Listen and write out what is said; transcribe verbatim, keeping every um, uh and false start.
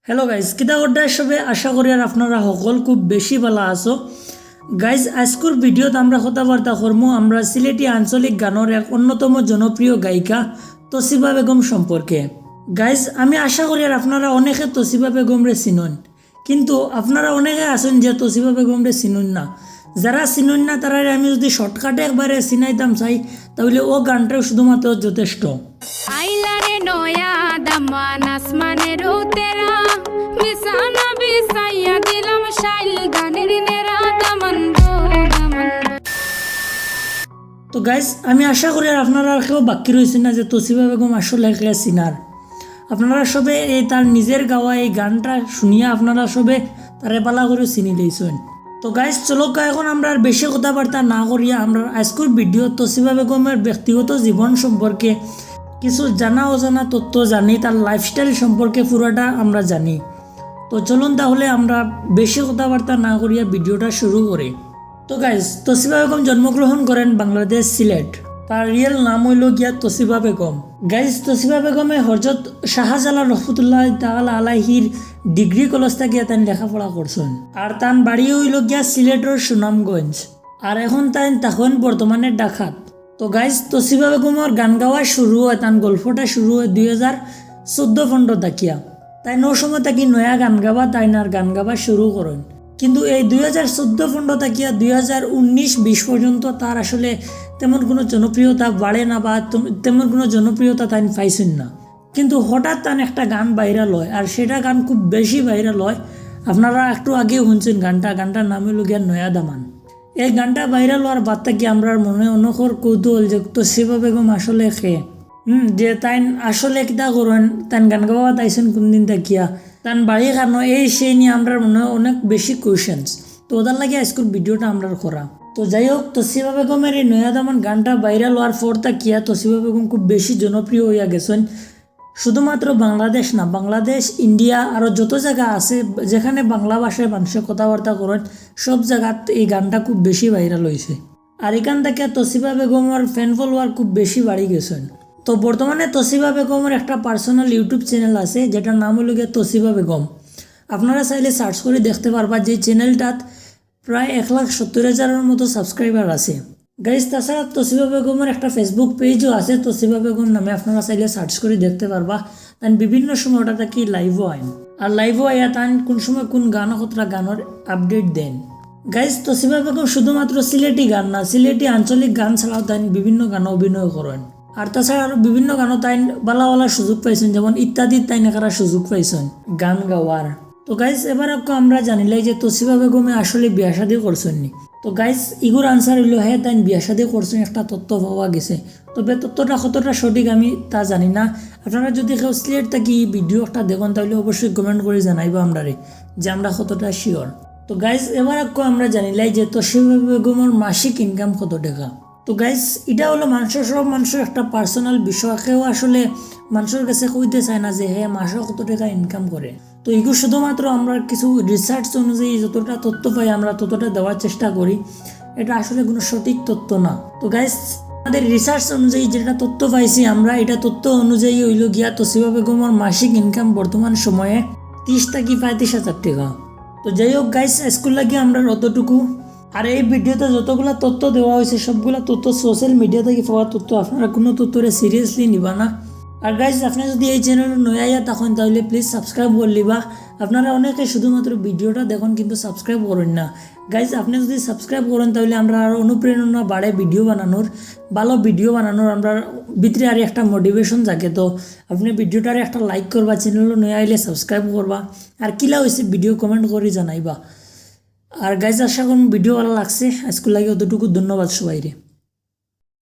Hello guys, কিতা কররা সবে? আশা করি আর আপনারা হকল খুব বেশি ভালা আছো। গাইস, আইজকুর ভিডিওত আমরা কথাবার্তা করমু আমরা সিলেটি আঞ্চলিক গানর এক অন্যতম জনপ্রিয় গায়িকা তসিবা বেগম সম্পর্কে। গাইস, আমি আশা করি আর আপনারা অনেকে তসিবা বেগমরে চিনইন, কিন্তু আপনারা অনেকে আছইন যে তসিবা বেগমরে চিনইন না। যারা চিনইন না, তারারে আমি যদি শর্টকাটে একবারে চিনাইতাম চাই, তাহলে ও গানটাও শুধুমাত্র যথেষ্ট। আইলারে নয়া দামান আসমানের উতেরা, বিছানা বিছাইয়া দিলাম শাইল ধানের নেরা দামান গো দামান। তো গাইস, আমি আশা করি আর আপনারা আর কেউ বাকি রইছইন না যে তসিবা বেগম আসলে কে চিনার। আপনারা সবে এই তার নিজের গাওয়া এই গানটা শুনিয়া আপনারা সবে তারে ভালা করি চিনি লইছইন। তো গাইস, চলউক্কা, এখন আমরা আর বেশি কথাবার্তা না করিয়া আমরা আইজকুর ভিডিও তসিবা বেগমের ব্যক্তিগত জীবন সম্পর্কে কিছু জানা অজানা তথ্য জানি, তার লাইফস্টাইল সম্পর্কে পুরাটা আমরা জানি। তো চলুন তাহলে আমরা বেশি কথাবার্তা না করিয়া ভিডিওটা শুরু করি। তো গাইস, তসিবা বেগম জন্মগ্রহণ করেন বাংলাদেশ সিলেট। তার রিয়েল নাম অইল গিয়া তসিবা বেগম। গাইস, তসিবা বেগমে হযরত শাহজালাল রহমতুল্লাহ তাআলা আলাইহির ডিগ্রি কলেজ থাকিয়া তাইন লেখাপড়া করছইন। আর তান বাড়ি অইল গিয়া সিলেটর সুনামগঞ্জ। আর এখন তাইন থাকইন বর্তমানে ঢাকাত। তো গাইস, তসিবা বেগমর গান গাওয়া শুরু অয়, তান গল্পটা শুরু অয় দুই হাজার চোদ্দ পনেরো থাকিয়া। তাইন অউ সময় থাকি নয়া গান গাওয়া, তাইন আর গান গাওয়া শুরু করইন। কিন্তু এই দুই হাজার চোদ্দ পনেরো থাকিয়া দুই হাজার উনিশ বিশ পর্যন্ত তার আসলে তেমন কোনো জনপ্রিয়তা বাড়ে না বা তেম-, তেমন কোনো জনপ্রিয়তা তাইন পাইছইন না। কিন্তু হঠাৎ তান একটা গান ভাইরাল অয়, আর সেটা গান খুব বেশি ভাইরাল অয়। আপনারা একটু আগেও হুনছইন গানটা, গানটার নাম অইল গিয়া নয়া দামান। এই গানটা ভাইরাল অওয়ার বাদ থাকি আমরার মনে অনকর কৌতূহল যে তসিবা বেগম আসলে কে, হুম, যে তাইন আসলে কিতা করইন, তাইন গান গাওয়াত আইছইন কোন দিন থাকিয়া, তান বাড়ি কানো, এই সেই নিয়া আমরার মনে অনেক বেশি কোয়েশ্চেন্স। তো ওটার লাগি আইজকুর ভিডিওটা আমরার করা। তো যাই হোক, তসিবা বেগমের এই নয়া দামান গানটা ভাইরাল অওয়ার পর থাকিয়া তসিবা বেগম খুব বেশি জনপ্রিয় অইয়া গেছইন। শুধুমাত্র বাংলাদেশ না, বাংলাদেশ, ইন্ডিয়া, আরও যত জাগা আছে যেখানে বাংলা ভাষায় মানুষে কথাবার্তা করইন, সব জাগাত এই গানটা খুব বেশি ভাইরাল অইছে। আর এখান থাকিয়া তসিবা বেগমর ফ্যান ফলোয়ার খুব বেশি বাড়ি গেছইন। তো বর্তমানে তসিবা বেগমর একটা পার্সোনাল YouTube চ্যানেল আছে, যেটার নাম অইল গিয়া তসিবা বেগম। আপনারা চাইলে সার্চ করি দেখতে পারবা যে চ্যানেলটাত প্রায় এক লাখ সত্তর হাজারর মতো সাবস্ক্রাইবার আছে। গাইস, তাছাড়া তসিবা বেগমর একটা Facebook পেজও আছে তসিবা বেগম নামে, আপনারা চাইলে সার্চ করি দেখতে পারবা। তাইন বিভিন্ন সময় ওটা থাকি লাইভও আইন, আর লাইভও আইয়া তাইন কোন সময় কোন গান, কতটা গানর আপডেট দেন। গাইস, তসিবা বেগম শুধুমাত্র সিলেটি গান না, সিলেটি আঞ্চলিক গান ছাড়াও তাইন বিভিন্ন গানো অভিনয় করইন। আর তাছাড়া আরও বিভিন্ন গানো তাইন ভালা ভালা সুযোগ পাইছইন, যেমন ইত্যাদি তাইন একারা সুযোগ পাইছইন গান গাওয়ার। তো গাইস, এবার আকু আমরা জানিলাই যে তসিবা বেগমে আসলে বিয়া শাদী করছইন নি। তো গাইস, ইগুর আনসার অইল হে, তাইন বিয়া শাদী করছইন, একটা তথ্য পাওয়া গেছে। তবে তথ্যটা কতটা সঠিক আমি তা জানি না। আপনারা যদি কেউ সিলেট থাকি এই ভিডিও একটা দেখইন, তাহলে অবশ্যই কমেন্ট করি জানাইবা আমরারে যে আমরা কতটা শিওর। তো গাইস, এবার আকু আমরা জানিলাই যে তসিবা বেগমর মাসিক ইনকাম কত টাকা। তো গাইস, এটা হলো মানুষের, সব মানুষের একটা পার্সোনাল বিষয়। কেউ আসলে মানুষের কাছে কইতে চায় না যে হে মাসে কত টাকা ইনকাম করে। তো এগুলো শুধুমাত্র আমরা কিছু রিসার্চ অনুযায়ী যতটা তথ্য পাই, আমরা ততটা দেওয়ার চেষ্টা করি। এটা আসলে কোনো সঠিক তথ্য না। তো গাইস, আমাদের রিসার্চ অনুযায়ী যেটা তথ্য পাইছি আমরা, এটা তথ্য অনুযায়ী অইল গিয়া তসিবা বেগমর মাসিক ইনকাম বর্তমান সময়ে তিরিশ থাকি পঁয়ত্রিশ হাজার টাকা। তো যাই হোক গাইস, আইজকুর লাগি আমরার অতটুকু। আর এই ভিডিওতে যতগুলা তথ্য দেওয়া হয়েছে, সবগুলা তথ্য সোশ্যাল মিডিয়া থাকি পাওয়া তথ্য, আপনারা কোনো তথ্যরে সিরিয়াসলি নিবা না। আর গাইস, আপনি যদি এই চ্যানেলে নয়া আইয়া থাকইন, তাহলে প্লিজ সাবস্ক্রাইব করে লিবা। আপনারা অনেকে শুধুমাত্র ভিডিওটা দেখইন, কিন্তু সাবস্ক্রাইব করইন না। গাইস, আপনি যদি সাবস্ক্রাইব করইন, তাহলে আমরার আরও অনুপ্রেরণা বাড়ে ভিডিও বানানোর, ভালো ভিডিও বানানোর, আমরার ভিতরে আর একটা মোটিভেশন জাগে। তো আপনি ভিডিওটারে একটা লাইক করবা, চ্যানেলে নয়া আইলে সাবস্ক্রাইব করবা। আর কিলা হয়েছে ভিডিও কমেন্ট করি জানাইবা। আর গাইস, আশা করুন ভিডিও ভালা লাগছে। আইজকুর লাগি অতটুকু, ধন্যবাদ সবাইরে।